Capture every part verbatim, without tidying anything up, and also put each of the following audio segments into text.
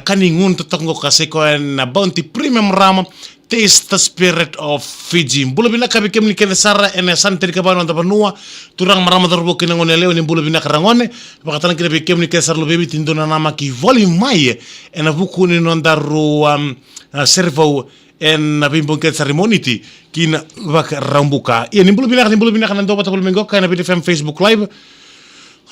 Ka ni gunu totoka qo ka sai koya na Bounty Premium Rum, Taste the Spirit of Fiji. Bula vinaka vei kemuni kece sara ena yasana tinikava ni noda vanua, turaga, marama, cauravou kei na gone yalewa, ni bula vinaka ragone. Vakatalega kina vei kemuni kece sara luvei Viti, dou nanamaki voli mai ena vuku ni nodaru, um, a, sere vou ena veibogi kece sara ni Moniti ki na Vakaraubuka. Ia ni bula vinaka, ni bula vinaka na dau vata voli mai qoka ena Viti F M Facebook Live.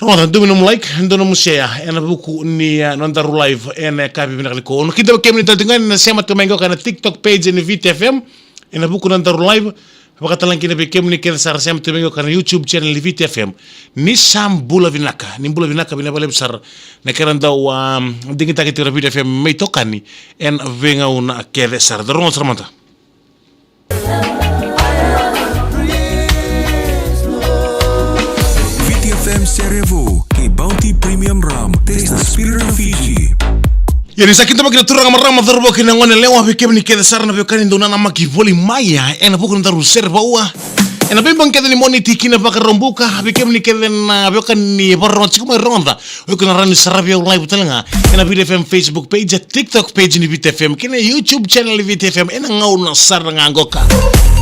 Rogoca, dua nomu like, dua nomu share ena vuku ni, a, nodaru live ena yakavi vinaka nikua. Au na kidavaki kemuni tale tiko ga ni na sema tiko mai qoka ena TikTok page ni Viti F M ena vuku ni nodaru live. Vakatalega kina vei kemuni kece sara sema tiko mai qoka ena YouTube channel ni Viti F M. Ni sa bula vinaka, ni bula vinaka vinaka vakalevu sara na kena dau, a, digitaki tiko na Viti F M me itokani ena veigauna kece sara. Da rogoca sara mada. Viti F M Sere Vou kei Bounty Premium Rum, Taste the Spirit of Fiji. Ia ni sa kidavaki na turaga, marama, cauravou kei na gone yalewa, vei kemuni kece sara na veiwekani dou nanamaki voli mai, a, ena vuku ni nodaru sere vou ena veibogi kece ni Moniti ki na Vakaraubuka, vei kemuni kece na veiwekani vakarorogo tiko mai, rogoca, o iko na rawa ni saravi au live tale ga ena Viti F M Facebook page, TikTok page ni Viti F M kei na YouTube channel ni Viti F M ena gauna sara ga qoka.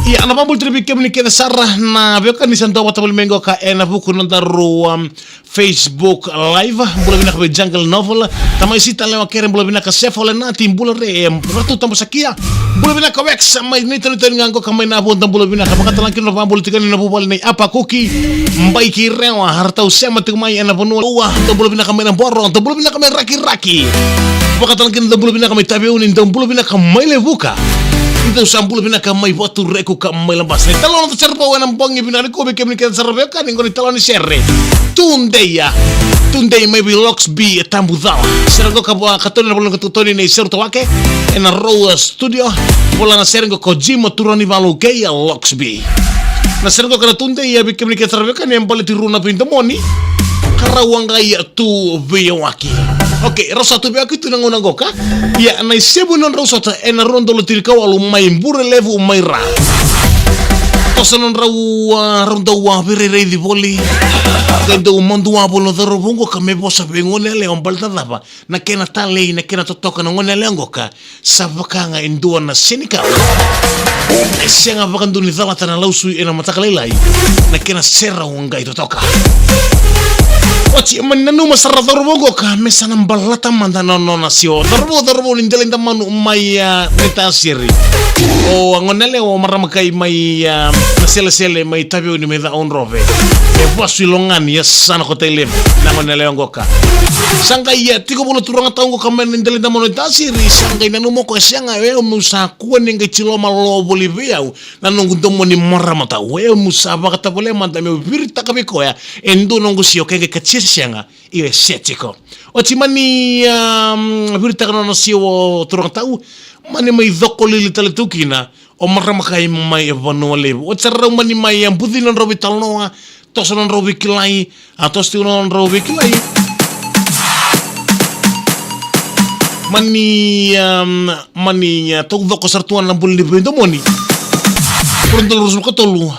Ia, au na vakabula tale vei kemuni kece sara na veiwekani sa dau vata voli mai qoka ena vuku ni nodaru, um, Facebook Live. Bula vinaka vei Jungle Novel, tamai Sita, Lewa Kere, bula vinaka Sefa, Lenati, bula re, e, Ratu Tabasakia. Bula vinaka Wex mai Naitanitani ga qoka mai Navua, dou bula vinaka. Vakatalega kina na vakabula tiko ni na vuvale nei Apa Kuki, Bai kei Rewa, eratou sema tiko mai ena vanua. Ua, dou bula vinaka mai Naboro, dou bula vinaka mai Rakiraki. Vakatalega kina dou bula vinaka mai Taveuni, dou bula vinaka mai Levuka. Ni dou sa bula vinaka mai Vatureku ka mai Labasa. Italanoa na sere vou ena bogi vinaka nikua vei kemuni kece sara veiwekani, qo na italanoa ni sere. Tudei, a, tudei mai vei Locks B e Tabucala. Sere qo ka vakatoni, na vola na katoni nei Seru Tawake ena Rose Studio. Vola na sere qo ko Jim Turanivalu kei a Locks B. Na sere qo ka na tudei, a, vei kemuni kece sara veiwekani, e baleti rua na veidomoni ka rau a qai tu veiyawaki. Okay, rau sa tu veiyawaki tu na gauna qoka. Ia, na isevu ni nodrau sota ena rua na udolu tinikawalu mai Burelevu mai Ra. Toso na nodrau, a, rau dau, a, veirairaici voli. Qai dau madua voli na cauravou qoka me vosa vei gone yalewa baleta cava? Na kena talei, na kena totoka na gone yalewa qoka. Sa vaka ga e dua na senikau e sega vakadua ni calata na lausui ena mataka lailai, na kena serau qai totoka. Oti, mani nanuma sara cauravou qoka me sa na balata mada na nona sio. Cauravou, cauravou ni Delaidamanu mai, a, Naitasiri. O a gone yalewa o Maramakai mai, a, Naselesele mai Taveuni mai Cakaudrove. E vasu i Logani, e sa na kota i levu na gone yalewa qoka. Sa qai, a, tiko voli na turaga tau qoka mai na Delaidamanu Naitasiri, sa qai nanuma o koya, e sega, o yau meu sa kua ni qai tiloma lo voli vei au na noqu domoni marama tau. O yau meu sa vakatovolea mada meu viritaka vei koya e dua na noqu sio, ke qai katia se sega, io, e se tiko. Oti, mani, um, viritaka na nona sio o turaga tau, mani mai cokolili tale tu kina o Maramakai mai Vanua Levu. Oti sara rau mani mai, a, buci na nodrau veitalanoa, toso na nodrau veikilai, a, toso tiko na nodrau veikilai. Mani, um, mani, a, taucoko sara tu ga na bula ni veidomoni. Rua na udolu ruasagavulu ka tolu,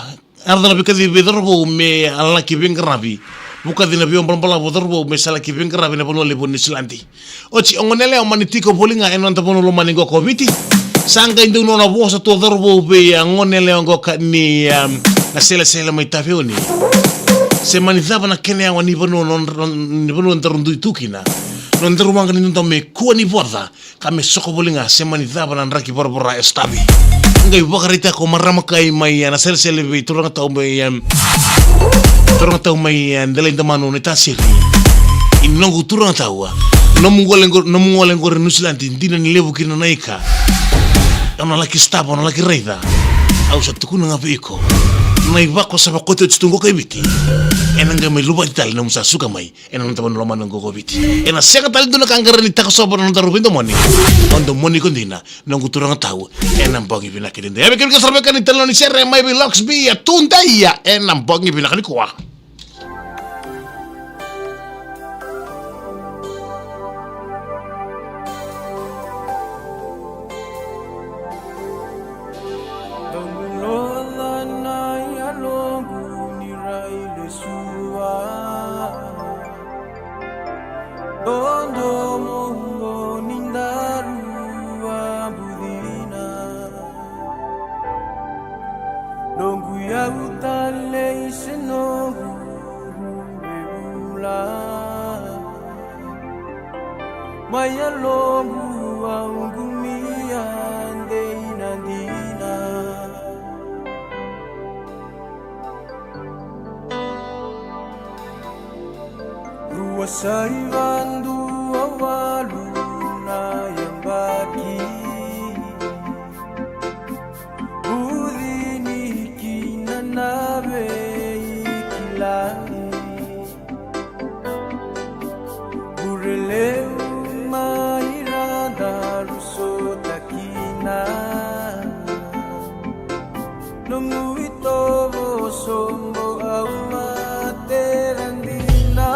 a yaco na veikacivi vei cauravou me a laki veiqaravi. Vukaci na veiyaubalavu o cauravou me sa laki veiqaravi na Vanua Levu o Niusiladi. Oti, o gone yalewa mani tiko voli ga ena noda vanua lomani qoka o Viti. Sa qai dau nona vosa tu o cauravou vei a gone yalewa qoka ni, um, Naselesele mai Taveuni. Se mani cava na kena yawa ni vanua, no, no, ni vanua daru dui tu kina. Nodaru waqa ni dodonu me kua ni voca ka me soko voli ga, se mani cava na draki voravora e sotavi. Qai vakaraitaka o Maramakai mai, a, Naselesele vei turaga tau mai, em, turaga tau mai, e, Delaidamanu Naitasiri. I noqu turaga tau, a, nomu gole qo-, nomu gole qori Niusiladi, dina ni levu kina na ika. Au na laki sotava, au na laki raica. Au sa tukuna ga vei iko, na ivako sa vakoti oti tu qoka i Viti, ena qai mai luvati tale nomu sa suka mai ena noda vanua lomani qoka o Viti. Ena sega tale dua na ka qarauni takosova na nodaru veidomoni. O domoni iko dina, noqu turaga tau, ena bogi vinaka nikua. Ia vei kemuni kece sara veiwekani, italanoa ni sere mai vei Locks B, a, Tudei, ena bogi vinaka nikua. yaloqu au qumia dei na dina. Rua saiva dua walu na yabaki. Ucini kina na veikilai. Bure levu mai ra daru sota kina. Nomu itovo sobo au mate ra dina.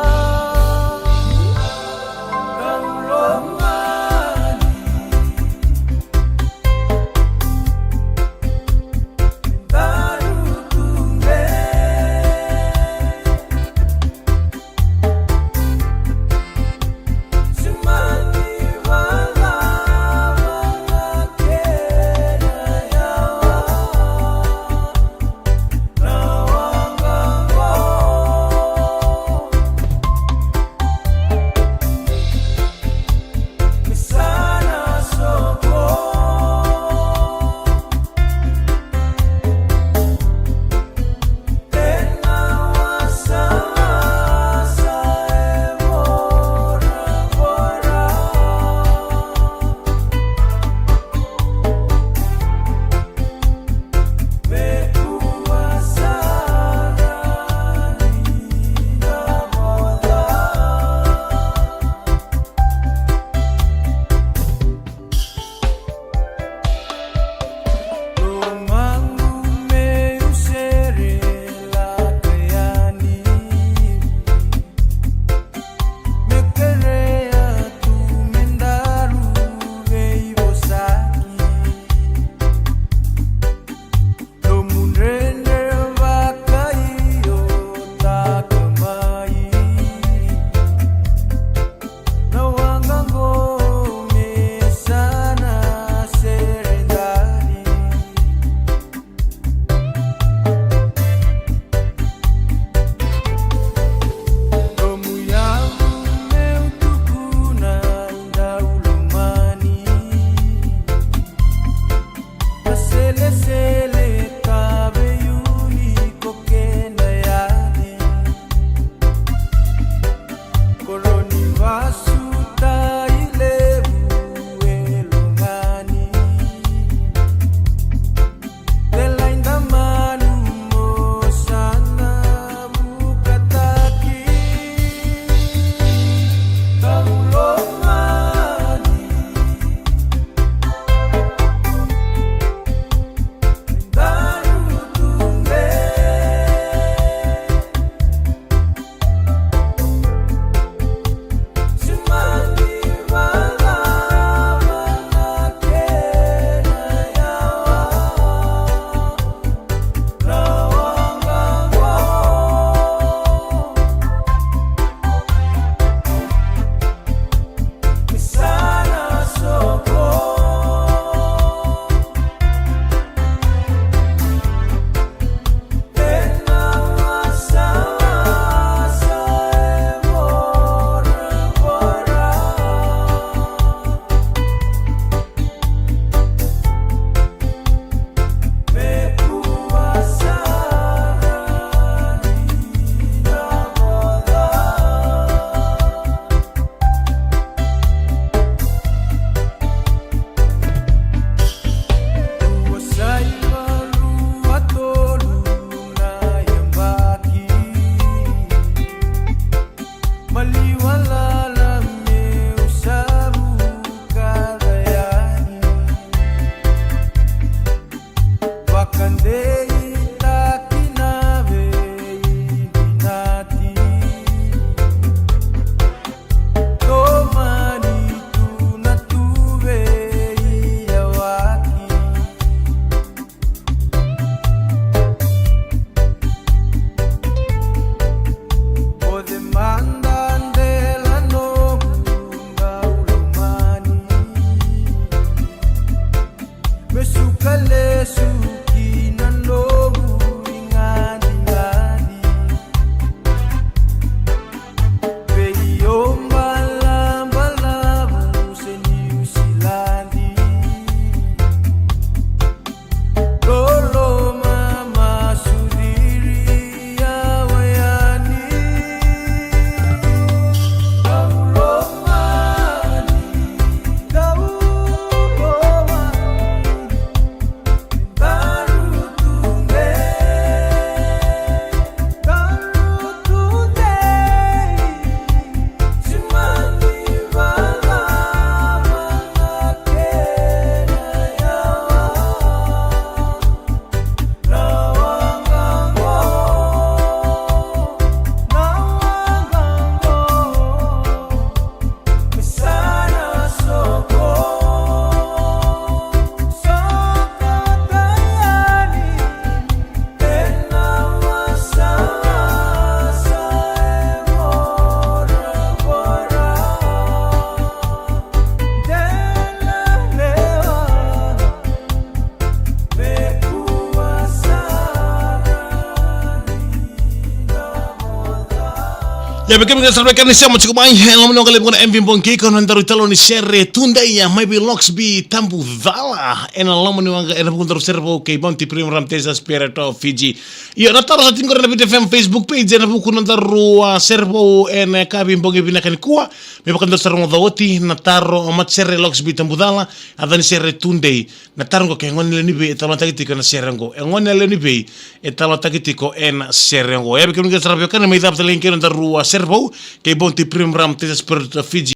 Ia, vei kemuni na sara vei kemuni na sema tiko mai, e loma ni waqa levu na M V Bogi, kei koya na daru italanoa ni sere tudei, ia, mai vei Locks B Tabucala. Ena loma ni waqa, ena vuku ni daru sere vou kei Bounty Premium Rum Taste Spirit of Fiji. Io, na taro sa tiko qori ena Viti F M Facebook page, ena vuku ni daru, a, sere vou ena yakavi bogi vinaka nikua. Me vaka ni daru sa rogoca oti na taro, o matasere Locks B Tabucala, a yaca ni sere tudei. Na taro qo, ke gone yalewa ni vei e talanoataki tiko ena sere qo. E gone yalewa ni vei e talanoataki tiko ena sere qo. Ia, vei kemuni na sara vei kemuni na mai cava tale ga kina na daru, a, sere vou kei Bounty Premium Rum Taste Spirit of Fiji.